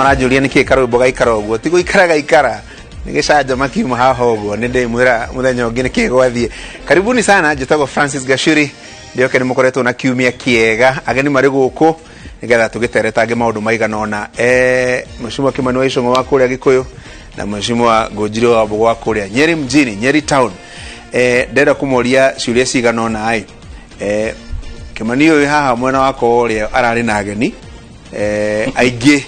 Maranjũria nĩkĩ karwĩmbo gaikara ũguo. Ti gũikara gaikara, nĩ gĩcanjama kiuma haha ũguo. Nĩ ndĩmwĩra mũthenya ũngĩ nĩkĩ gwathiĩ. Karibuni sana, njĩtagwo Francis Gachuri. Ndĩoke nĩ mũkoretwo na kiumia kĩega. Ageni marĩ gũkũ nĩgetha tũgĩteretange maũndũ maigana ũna. Mheshimiwa Kimani wa Ichung'wa wa kũrĩa Gĩkũyũ na Mheshimiwa Ngũnjiri wa Wambugu wa kũrĩa Nyeri mjini, Nyeri town. Ndĩrenda kũmoria ciũria cigana ũna ĩ. Kimani ũyũ haha mwena wakwa ũrĩa ararĩ na ageni aingĩ.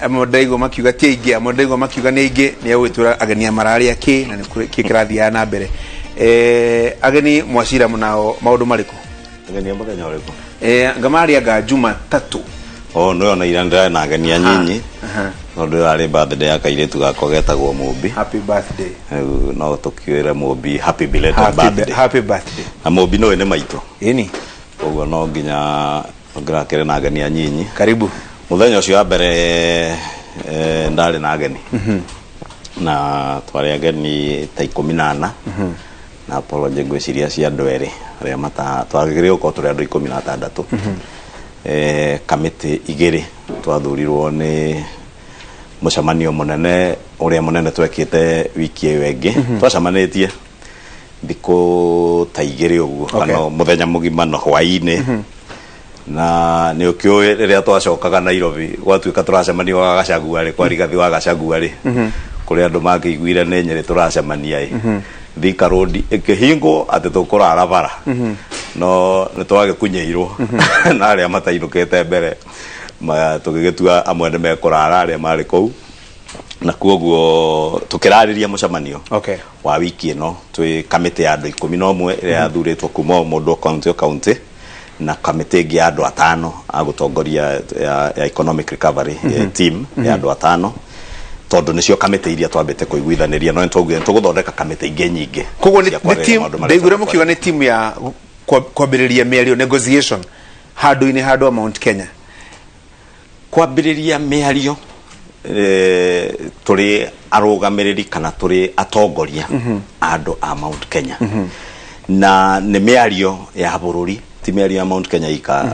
Amwe ndaigua makiuga ti aingĩ, amwe ndaigua makiuga nĩ aingĩ. Nĩ egũgĩtwĩra ageni a mararĩ akĩ na nĩ kĩ kĩrathiaga na mbere. Ageni mwacira nao maũndũ marĩkũ? Ageni a mũthenya ũrĩkũ? Ngamaria nga Jumatatũ. Oh, nĩ ona ira ndĩrarĩ na ageni anyinyi tondũ ĩrarĩ birthday ya kairĩtu gakwa getagwo Mũmbi. Happy birthday. Rĩu no tũkiũĩre Mũmbi happy belated happy birthday. Happy birthday. Na Mũmbi nĩwe nĩ maitũ. Ĩni. Koguo no nginya ngĩrakĩrĩ na ageni anyinyi. Karibu. Mũthenya ũcio wa mbere ndarĩ na ageni na twarĩ ageni ta 14 na apology ngwĩciria cia andũ erĩ arĩa mata twagĩrĩire gũkorwo tũrĩ andũ 16. Kamĩtĩ igĩrĩ twathurirwo nĩ mũcemanio mũnene ũrĩa mũnene twekĩte wiki ĩyo ĩngĩ. Twacemanĩtie thikũ ta 2 ũguo kana mũthenya mũgima na hwaĩ-inĩ, na nĩ ũkĩũĩ rĩrĩa twacokaga Nairobi gwatuĩka tũracemania wa Gachagua rĩ, kwa Rigathi wa Gachagua rĩ, kũrĩ andũ makĩiguire nĩ Nyĩrĩ tũracemania ĩ. Thika Road ĩkĩhingwo atĩ tũkũrara bara, no nĩ twagĩkunyĩirwo na arĩa matainũkĩte mbere tũgĩgĩtua amwe nĩ mekũrara arĩa marĩ kũu, na kuoguo tũkĩrarĩria mũcemanio wa wiki ĩno twĩ kamĩtĩ ya andũ 11 ĩrĩa yathurĩtwo kuma o mũndũ o county o county, na kamĩtĩ ĩngĩ ya andũ atano a gũtongoria ya economic recovery team ya andũ atano, tondũ nĩcio kamĩtĩ iria twambĩte kũiguithanĩria, no nĩtwaugire nĩtũgũthondeka kamĩtĩ ingĩ nyingĩ Koguo cia nĩ kwarĩrĩria team maũndũ marĩa ndaiguire tũkwenda. Mũkiuga nĩ timu ya kwambĩrĩria mĩario, negotiation, handũ-inĩ handũ a Mount Kenya. Kwambĩrĩria mĩario tũrĩ arũgamĩrĩri kana tũrĩ atongoria a andũ a Mount Kenya, na nĩ mĩario ya bũrũri, ti mĩario ya Mount Kenya ika.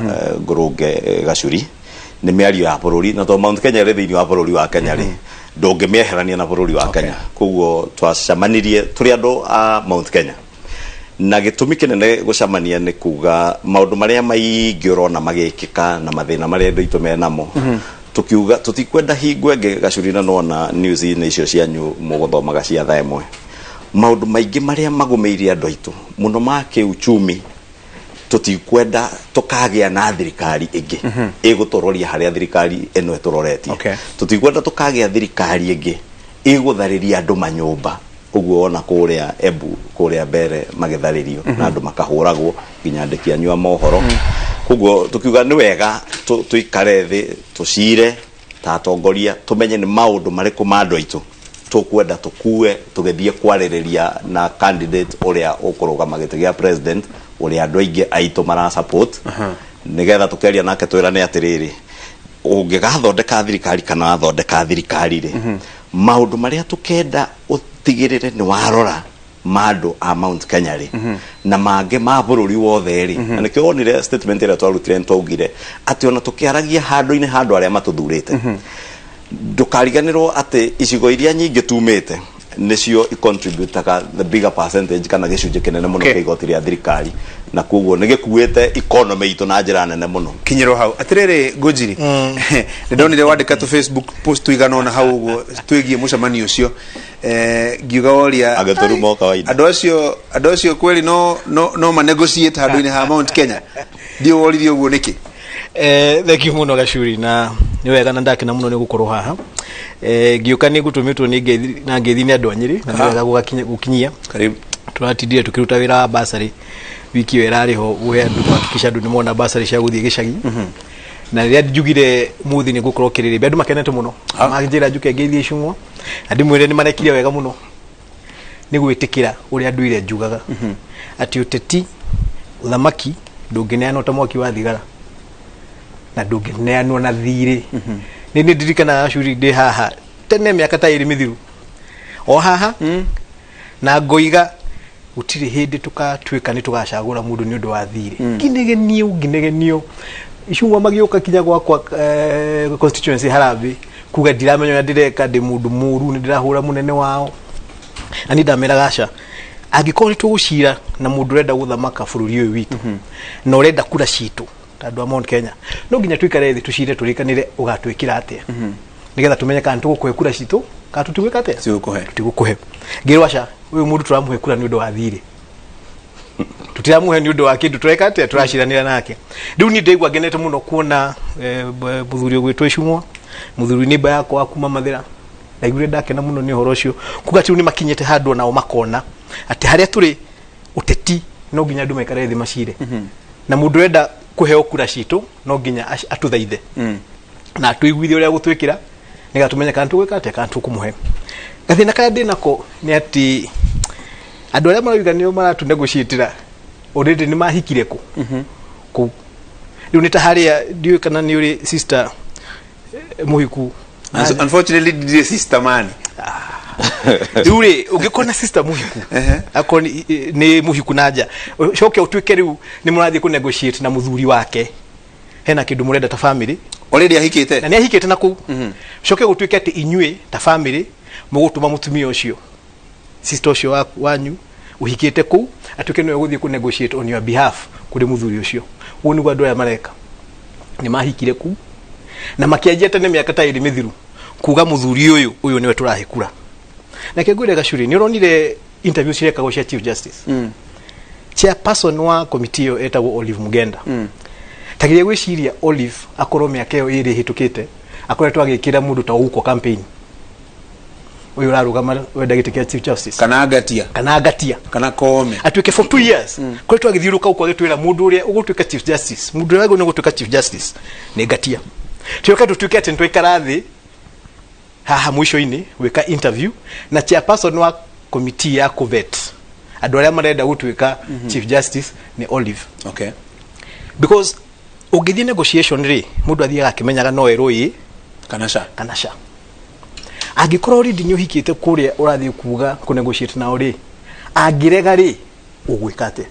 Ngũrũnge Gacuri, nĩ mĩario ya bũrũri, na tondũ Mount Kenya ĩrĩ thĩinĩ wa bũrũri wa Kenya rĩ, ndũngĩmĩeherania na bũrũri wa Kenya. Koguo twacemanirie tũrĩ andũ a Mount Kenya, na gĩtũmi kĩnene gũcemania nĩ kuga maũndũ marĩa maingĩ ũrona magĩkĩka na mathĩna marĩa andũ aitũ menamo, tukiuga tũtikwenda hingo ĩngĩ. Gacuri, na nona news-inĩ icio cianyu mũgũthomaga cia thaa 1, maũndũ maingĩ marĩa magũmĩire andũ aitũ mũno ma kĩuchumi, tũtikwenda tũkagĩa na thirikari ĩngĩ ĩgũtũroria harĩa thirikari ĩno ĩtũroretie. Tũtikwenda tũkagĩa thirikari ĩngĩ ĩgũtharĩria andũ manyũmba ũguo wona kũrĩa Embu, kũrĩa mbere magĩtharĩrio na andũ makahũragwo nginya andĩki anyu a mohoro. Koguo tukiuga nĩ wega tũikare thĩ tũcire ta atongoria, tũmenye nĩ maũndũ marĩkũ ma andũ aitũ tũkwenda tũkue tũgĩthiĩ kwarĩrĩria na candidate ũrĩa ũkũrũgama gĩtĩ gĩa president, ũrĩa andũ aingĩ aitũ mara support, nĩgetha tũkeria nake twĩrane atĩrĩrĩ, ũngĩgathondeka thirikari kana wathondeka thirikari rĩ, maũndũ marĩa tũkenda ũtigĩrĩre nĩ warora ma andũ a Mount Kenya rĩ, na mangĩ ma bũrũri wothe rĩ. Na nĩkĩo wonire statement ĩrĩa twarutire, nĩ twaugire atĩ ona tũkĩaragia handũ-inĩ ha andũ arĩa matũthurĩte, ndũkariganĩrwo atĩ icigo iria nyingĩ tumĩte nĩcio icontributaga the bigger percentage kana gĩcunjĩ kĩnene mũno kĩa igoti rĩa thirikari, na koguo nĩ gĩkuĩte economy itũ na njĩra nene mũno. Kinyĩrwo hau atĩrĩrĩ, Ngũnjiri, nĩ ndonire wandĩka tũ Facebook post tũigana ũna hau ũguo twĩgiĩ mũcemanio ũcio. Ngiuga woria Agĩtũruma o kawaida. Andũ acio kweli no ma negotiate handũ-inĩ ha Mount Kenya? Ndiũ woririe ũguo nĩkĩ. Thank you mũno Gacuri, na nĩ wega na ndakena mũno nĩ gũkorwo haha. Ngĩũka nĩ ngũtũmĩtwo nĩ ngeithi na ngeithi nĩ andũ a Nyĩrĩ, na nĩ wega gũkinyia. Karibu. Tũratindire tũkĩruta wĩra wa basarĩ wiki ĩyo ĩrarĩ ho, gũhe andũ, kũhakikisha andũ nĩ mona basarĩ cia gũthiĩ gĩcagi, na rĩrĩa njugire mũthĩ nĩ ngũkorwo kĩrĩrĩmbĩ, andũ makenete mũno. Manjĩra njuke ngeithie Icung'wa na ndĩmwĩre nĩ marekire wega mũno nĩ gwĩtĩkĩra ũrĩa nduire njugaga atĩ ũteti, ũthamaki ndũngĩneanwo ta mwaki wa thigara na ndũngĩneanwo na thirĩ. Nĩ ndirikanaga Gacuri ndĩ haha tene mĩaka ta 2 mĩthiru o haha, na ngoiga gũtirĩ hĩndĩ tũkatuĩka nĩ tũgacagũra mũndũ nĩ ũndũ wa thirĩ. Nginegenio nginegenio, Icung'wa magĩũka kinya gwakwa constituency Harambee. Kuga ndiramenya ũrĩa ndĩreka, ndĩ mũndũ mũru, nĩ ndĩrahũra mũnene wao. Na niĩ ndameraga aca, angĩkorwo nĩ tũgũcira na mũndũ ũrenda gũthamaka bũrũri ũyũ witũ na ũrenda kura citũ ta andũ a Mount Kenya, no nginya tũikare thĩ tũcire, tũrĩkanĩre ũgatwĩkĩra atĩa, nĩgetha tũmenye kana tũgũkũhe kura citũ kana tũtigwĩka atĩa. Tũtigũkũhe. Tũtigũkũhe. Ngĩrwo aca, ũyũ mũndũ tũramũhe kura nĩ ũndũ wa thirĩ, tũtiramũhe nĩ ũndũ wa kĩndũ tũreka atĩa, tũraciranĩra nake. Rĩu niĩ ndaigua ngenete mũno kuona mũthuri ũgwĩtwo Icung'wa, mũthuri nĩmba yakwa wa kuma Mathĩra. Ndaiguire ndakena mũno nĩ ũhoro ũcio, kuga atĩ rĩu nĩ makinyĩte handũ onao makona atĩ harĩa tũrĩ ũteti no nginya andũ maikare thĩ macire, na mũndũ ũrenda kũheo kura citũ no nginya atũthaithe na atũiguithie ũrĩa gũtwĩkĩra, nĩgetha tũmenye kana tũgwĩka atĩa, kana tũkũmũhe. Gathĩna karĩa ndĩ nako nĩ atĩ andũ arĩa marauga nĩo maratu negotiatĩra already nĩ mahikire kũ kũu. Rĩu nĩ ta harĩa, ndiũĩ kana nĩ ũrĩ sister mũhiku. Unfortunately ndirĩ sister man. Rĩu rĩ, ũngĩkorwo na sister mũhiku, akorwo nĩ mũhiku na nja, coke ũtuĩke rĩu nĩ mũrathiĩ kũ negotiate na mũthuri wake, hena kĩndũ mũrenda ta family. Already ahikĩte. Na nĩ ahikĩte na kũu, coke gũtuĩke atĩ inyuĩ ta family mũgũtũma mũtumia ũcio, sister ũcio wanyu ũhikĩte kũu, atuĩke nĩwe ũgũthiĩ kũ negotiate on your behalf kũrĩ mũthuri ũcio. Ũguo nĩguo andũ aya mareka. Nĩ mahikire kũu na makĩanjia tene mĩaka ta 2 mĩthiru kuga mũthuri ũyũ, ũyũ nĩwe tũrahe kura. Nake ngwĩre Gacuri, nĩ ũronire interview cirekagwo cia chief justice. Chairperson wa committee ĩyo etagwo Olive Mugenda. Tagiria gwĩciria Olive akorwo mĩaka ĩyo 2 ĩhĩtũkĩte akoretwo agĩkĩra mũndũ ta Ouko campaign, ũyũ ũrarũgama wenda gĩtĩ kĩa chief justice. Kana Ngatia. Kana Ngatia. Kana Koome. Atuĩke for 2 years koretwo agĩthiũrũka gũkũ agĩtwĩra mũndũ ũrĩa ũgũtuĩka chief justice, mũndũ ũrĩa wagĩrĩirwo nĩ gũtuĩka chief justice nĩ Ngatia. Tuoke tũtuĩke atĩ nĩtwaikara thĩ haha mũico-inĩ gwĩka interview na chairperson wa committee ya kũvet andũ arĩa marenda gũtuĩka chief justice nĩ Olive. Because ũngĩthiĩ negotiation rĩ, mũndũ athiaga akĩmenyaga no erwo ĩ kana ca. Kana ca. Angĩkorwo already nĩ ũhikĩte kũrĩa ũrathiĩ kuga kũ negotiate nao rĩ, angĩrega rĩ, ũgwĩka atĩa?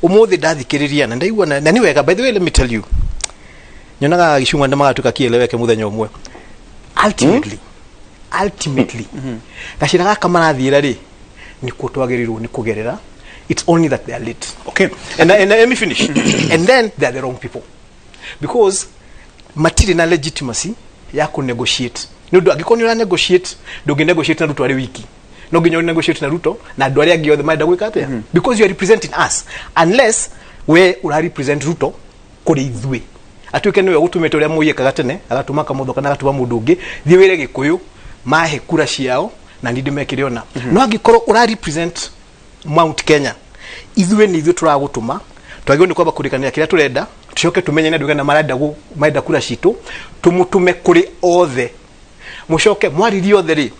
Ũmũthĩ ndathikĩrĩria na ndaigua na nĩ wega. By the way, let me tell you, nyonaga gĩcungwa nĩ magatuĩka kĩeleweke mũthenya ũmwe. Ultimately gacĩra gaka marathiĩra rĩ, nĩkuo twagĩrĩirwo nĩ kũgerera. It's only that they are late. And let me finish. And then they are the wrong people, because matirĩ na legitimacy ya kũ negotiate, nĩ ũndũ angĩkorwo nĩ ũra negotiate, ndũngĩ negotiate na Ruto arĩ wiki. No nginya ũ negotiate na Ruto na andũ arĩa angĩ othe marenda gwĩka atĩa, because you are representing us, unless we ũra represent Ruto kũrĩ ithuĩ, atuĩke nĩwe ũgũtũmĩte ũrĩa Moi ekaga tene, agatũma Kamotho kana agatũma mũndũ ũngĩ, thiĩ wĩre Gĩkũyũ mahe kura ciao na niĩ ndĩmekĩre ona. No angĩkorwo ũra represent Mount Kenya, ithuĩ nĩ ithuĩ tũragũtũma, twagĩrĩirwo nĩ kwamba kũrĩkanĩra kĩrĩa tũrenda, tũcoke tũmenye nĩ andũ aigana marenda marenda kura citũ, tũmũtũme kũrĩ othe, mũcoke mwaririe othe rĩ,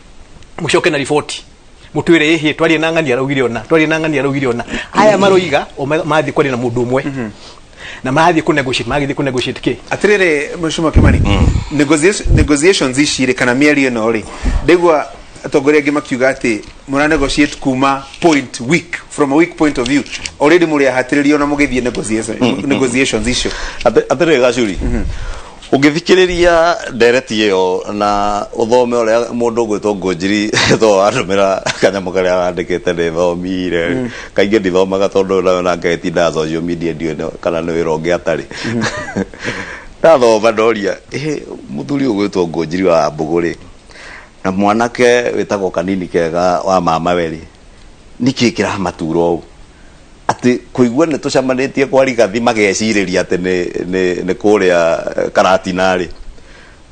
mũcoke na riboti mũtwĩre, ĩhĩ, twarie na ng'ani araugire ona, twarie na ng'ani araugire ona. Aya maroiga o mathiĩ kwaria na mũndũ ũmwe na marathiĩ kũ negotiate, magĩthiĩ kũ negotiate kĩ? Atirĩrĩ, Mheshimiwa Kimani, negotiations ici rĩ, kana mĩario ĩno rĩ, ndaigua atongoria angĩ makiuga atĩ mũra negotiate kuma point weak, from a weak point of view. Already mũrĩ ahatĩrĩrio na mũgĩthiĩ negotiations icio. Atĩrĩrĩ Gacuri, ũngĩthikĩrĩria ndereti ĩyo na ũthome ũrĩa mũndũ ũgwĩtwo Ngũnjiri to andũmĩra kanyamũ karĩa arandĩkĩte, nĩ thomire. Kaingĩ ndithomaga tondũ nayo nake ĩtindaga social media, ndiũĩ kana nĩ wĩra ũngĩ atarĩ. Ndathoma ndoria, ĩ mũthuri ũgwĩtwo Ngũnjiri wa Mbũgũ rĩ, na mwanake wĩtagwo Kanini Kega wa mama we rĩ, nĩkĩ kĩramatura ũũ atĩ kũigua nĩ tũcemanĩtie kwa Rigathi, magecirĩria atĩ nĩ kũrĩa Karatina rĩ,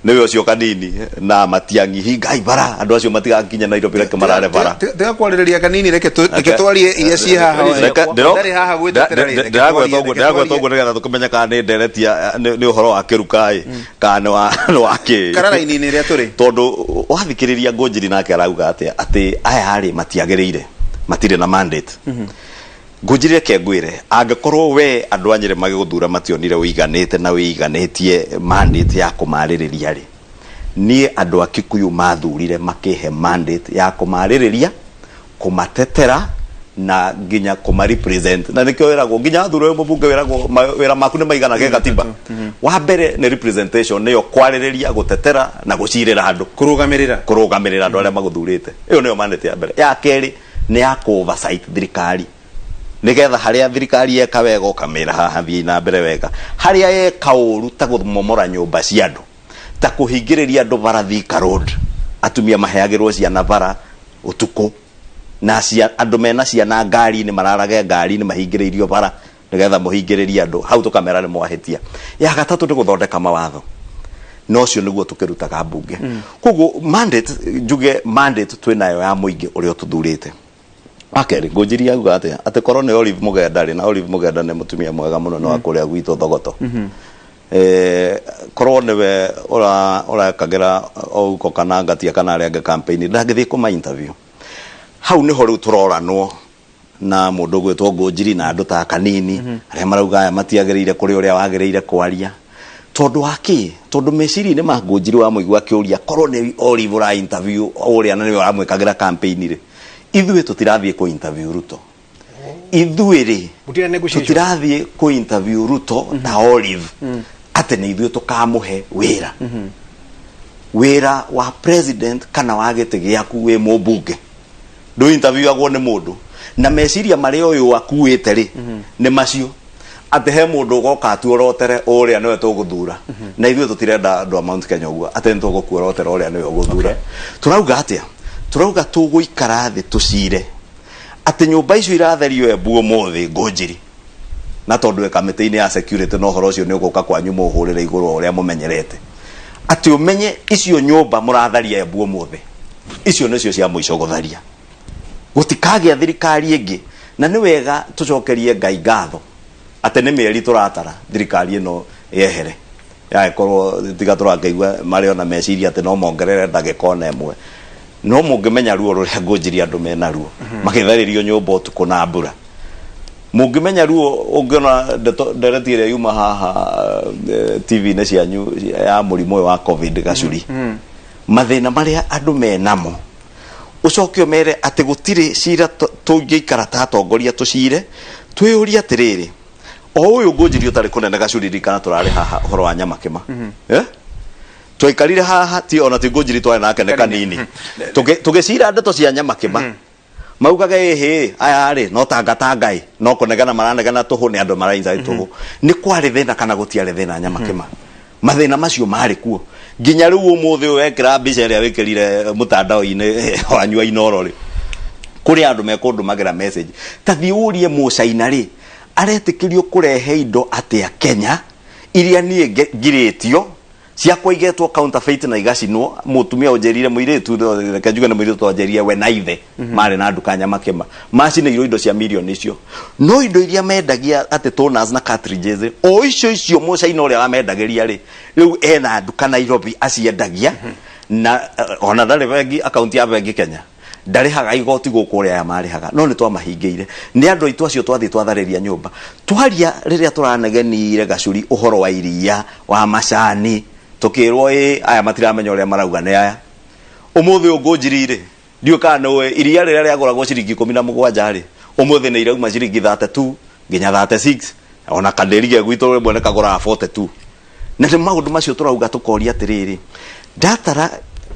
nĩwe ũcio Kanini na Matiang'i, hingai bara andũ acio matigakinye Nairobi, reke marare bara. Tiga kwarĩrĩria Kanini, reke twarie iria ciĩ haha. Ndarĩ haha gwĩtetera rĩ, reke Ndĩragweta twarie, ũguo reke ndĩragweta twarie. ũguo nĩgetha tũkĩmenye kana nĩ ndereti nĩ ũhoro wa kĩruka ĩ, kana nĩ wa kĩ. Kararaini-inĩ ĩrĩa tũrĩ. Tondũ wathikĩrĩria Ngũnjiri nake arauga atĩa, atĩ aya rĩ matiagĩrĩire, matirĩ na mandate. Ngũnjiri, reke ngwĩre, angĩkorwo we andũ a Nyĩrĩ magĩgũthura mationire ũiganĩte na wĩiganĩtie mandate ya kũmarĩrĩria rĩ, niĩ andũ a Kikuyu mathurire makĩhe mandate ya kũmarĩrĩria, kũmatetera. Na nginya kũma represent, na nĩkĩo wĩragwo nginya wathurwo wĩ mũbunge, wĩragwo wĩra maku nĩ maigana ge gatiba. Wa mbere nĩ representation, nĩyo kwarĩrĩria, gũtetera na gũcirĩra andũ. Kũrũgamĩrĩra. Kũrũgamĩrĩra andũ arĩa magũthurĩte. Ĩyo nĩyo mandate ya mbere. Ya kerĩ nĩ ya kũ oversight thirikari, nigetha harĩa thirikari yeka wega ũkamĩra haha thiĩ na mbere wega, harĩa yeka ũru ta kũmomora nyũmba cia andũ, ta kũhingĩrĩria andũ bara Thika Road, atumia maheagĩrwo ciana bara ũtukũ na andũ mena ciana ngari-inĩ mararage ngari-inĩ mahingĩrĩirio bara nigetha mũhingĩrĩrie andũ hau, tũkamera nĩ mwahĩtia. Ya gatatũ nĩ gũthondeka mawatho, na ũcio nĩguo tũkĩrutaga mbunge. Koguo mandate, njuge mandate twĩnayo ya mũingĩ ũrĩa ũtũthurĩte. Wakerĩ, ngũnjiria auga atĩa atĩ korwo nĩ Olive Mũgenda rĩ, na Olive Mũgenda nĩ mũtumia mwega mũno, nĩ wa kũrĩa gwitũ Thogoto, korwo nĩwe ũrekagĩra Ouko kana Ngatia kana arĩa angĩ campaign, ndangĩthiĩ kũma interview. Hau nĩho rĩu tũroranwo na mũndũ ũgwĩtwo Ngũnjiri na andũ ta Kanini arĩa marauga aya matiagĩrĩire kũrĩ ũrĩa wagĩrĩire kwaria. Tondũ wa kĩ? Tondũ meciria-inĩ ma Ngũnjiri, wa mũigua akĩũria korwo nĩ Olive ũra interview ũrĩa na nĩwe ũramwĩkagĩra campaign rĩ, ithuĩ tũtirathiĩ kũ interview Ruto, ithuĩ rĩ. Gũtirĩ negotiation. Tũtirathiĩ kũ interview Ruto ta Olive atĩ nĩ ithuĩ tũkamũhe wĩra, wĩra wa president kana wa gĩtĩ gĩaku wĩ mũmbunge. Ndũ interviewagwo nĩ mũndũ na meciria marĩa ũyũ akuĩte rĩ, nĩ macio atĩ he mũndũ ũgoka atuorotere ũrĩa nĩwe tũgũthura. Na ithuĩ tũtirenda andũ a Mount Kenya ũguo atĩ nĩ tũgũkuorotera ũrĩa nĩwe ũgũthura. Tũrauga atĩa? Tũrauga tũgũikara thĩ tũcire atĩ nyũmba icio iratherio Embu ũmũthĩ, Ngũnjiri, na tondũ wĩ kamĩtĩ-inĩ ya security na ũhoro ũcio nĩ ũgũka kwanyu mũhũrĩre igũrũ o ũrĩa mũmenyerete, atĩ ũmenye icio nyũmba mũratharia Embu ũmũthĩ, icio nĩcio cia mũico gũtharia, gũtikagĩa thirikari ĩngĩ. Na nĩ wega tũcokerie Ngai ngatho atĩ nĩ mĩeri tũratara thirikari ĩno yehere, yagĩkorwo tiga tũrakĩigua marĩ ona meciria atĩ no mongerere ndagĩka ona ĩmwe. No mũngĩmenya ruo rũrĩa ngũnjiria andũ mena ruo magĩtharĩrio nyũmba ũtukũ na mbura, mũngĩmenya ruo ũngĩona ndereti ĩrĩa yuma haha TV-inĩ cianyu ya mũrimũ ũyũ wa COVID, Gacuri, mathĩna marĩa andũ menamo, ũcoke ũmere atĩ gũtirĩ cira tũngĩikara ta atongoria tũcire twĩyũrie atĩrĩrĩ, o ũyũ ngũnjirie ũtarĩ kũnene, Gacuri, ririkana tũrarĩ haha ũhoro wa Nyamakĩma, eh? Twaikarire haha ti ona ti ngũnjiri twarĩ nake nĩ Kanini. Tũgĩcira ndeto cia Nyamakĩma, maugaga ĩhĩ aya rĩ no tangatanga ĩ no kũnegena maranegena tũhũ, nĩ andũ marainza tũhũ. Nĩ kwarĩ thĩna kana gũtiarĩ thĩna Nyamakĩma? Mathĩna macio marĩ kuo nginya rĩu. Ũmũthĩ ũyũ wekĩra mbica ĩrĩa wĩkĩrire mũtandao-inĩ wanyu wa Inoro rĩ, kũrĩ andũ mekũndũmagĩra message ta thiĩ ũrie mũcaina rĩ aretĩkĩrio kũrehe indo atĩa Kenya iria niĩ ngirĩtio ciakwa igetwo counterfeit na igacinwo. Mũtumia ũnjĩrire, mũirĩtu, reke njuge nĩ mũirĩtu wanjĩrire, we na ithe marĩ na nduka Nyamakĩma, macinĩirwo indo cia mirioni icio, no indo iria mendagia atĩ toners na cartridges rĩ, o icio icio mũcaina ũrĩa wamendagĩria rĩ, rĩu ena nduka Nairobi aciendagia na ona ndarĩ bengi, akaunti ya bengi Kenya, ndarĩhaga igoti gũkũ ũrĩa aya marĩhaga. No nĩ twamahingĩire nĩ andũ aitũ acio twathiĩ twatharĩria nyũmba. Twaria rĩrĩa tũranegenire, Gacuri, ũhoro wa iria wa macani, tũkĩrwo ĩ aya matiramenya ũrĩa marauga. Nĩ aya ũmũthĩ ũyũ ngũnjiri rĩ, ndiũĩ kana nĩ iria rĩrĩa rĩagũragwo ciringi 17 rĩ, ũmũthĩ nĩ irauma ciringi 32 nginya 36, ona kandĩri ge gwitũ rĩmwe nĩ kagũraga 42. Na nĩ maũndũ macio tũrauga, tũkoria atĩrĩrĩ, ndatara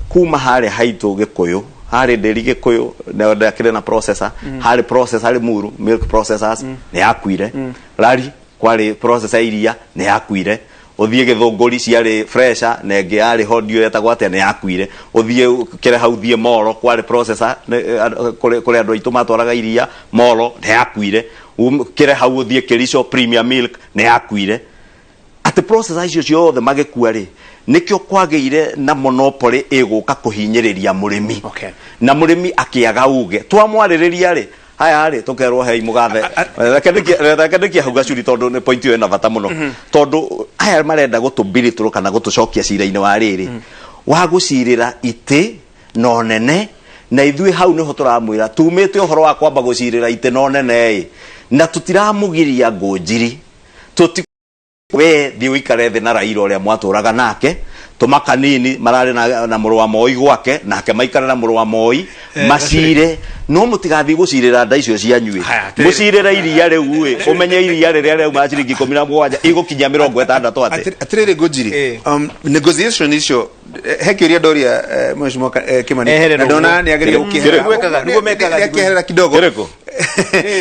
kuma harĩa haitũ Gĩkũyũ, harĩ ndĩri Gĩkũyũ ndakĩrĩ na processor, harĩ processor, harĩ Muru Milk Processors nĩ yakuire, rari kwarĩ processor ya iria nĩ yakuire, ũthiĩ Gĩthũngũri ciarĩ fresher na ĩngĩ yarĩ ho ndiũ yetagwo atĩa nĩ yakuire, ũthiĩ kĩrĩ hau, thiĩ Moro kwarĩ processor kũrĩ andũ aitũ matwaraga iria Moro nĩ yakuire, kĩrĩ hau ũthiĩ Kericho Premier Milk nĩ yakuire. Atĩ processor icio ciothe magĩkua rĩ, nĩkĩo kwagĩire na monopoly ĩgũka kũhinyĩrĩria mũrĩmi. Na mũrĩmi akĩaga uge. Twamwarĩrĩria rĩ, haya rĩ, tũkerwo hei mũgathe. Reke ndĩkie hau, Gacuri, tondũ nĩ point ĩyo ĩna bata mũno, tondũ aya marenda gũtũmbiritũrũ kana gũtũcokia cira-inĩ wa rĩrĩ wa gũcirĩra itĩ na ũnene. Na ithuĩ hau nĩho tũramwĩra tumĩte ũhoro wa kwamba gũcirĩra itĩ na ũnene ĩ, na tũtiramũgiria Ngũnjiri, tũti we thiĩ ũikare thĩ na Raila ũrĩa mwatũraga nake. Tũma kanini mararĩ na mũrũ wa Moi gwake, nake maikara na mũrũ wa Moi macire, no mũtigathiĩ gũcirĩra nda icio cianyu. Haya, atĩrĩrĩ. Mũcirĩre iria rĩu ĩ, ũmenye iria rĩrĩa rĩauma ciringi 17 igũkinyia 60 atĩ. Atirĩrĩ, ngũnjiri, negotiation icio, he kĩũria ndoria, mheshimiwa Kimani, Eherera na ndona ũguo. nĩ ageria Kĩrĩkũ? gũkĩherera. Nĩguo mekaga. Nĩakĩherera kidogo. Kĩrĩkũ?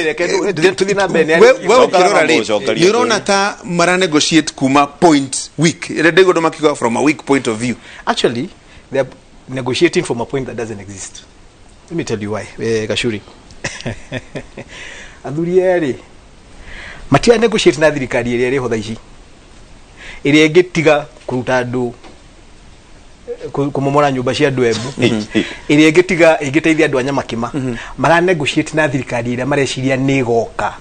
Reke tũthiĩ na mbere. We Coka ũkĩrora rĩ, mũcokerie nĩ ũrona ta mara negotiate kuma point weak ĩrĩa ndaigua andũ makiuga from a weak point of view? Actually, they are negotiating from a point that doesn't exist. Let me tell you why. Gashuri, athuri erĩ matira negotiate na thirikari ĩrĩa ĩrĩ ho thaa ici, ĩrĩa ĩngĩtiga kũruta andũ, kũmomora nyũmba cia andũ Embu, ĩrĩa ĩngĩtiga ĩngĩteithia andũ a Nyamakima. Mara negotiate na thirikari ĩrĩa mareciria nĩ ĩgoka.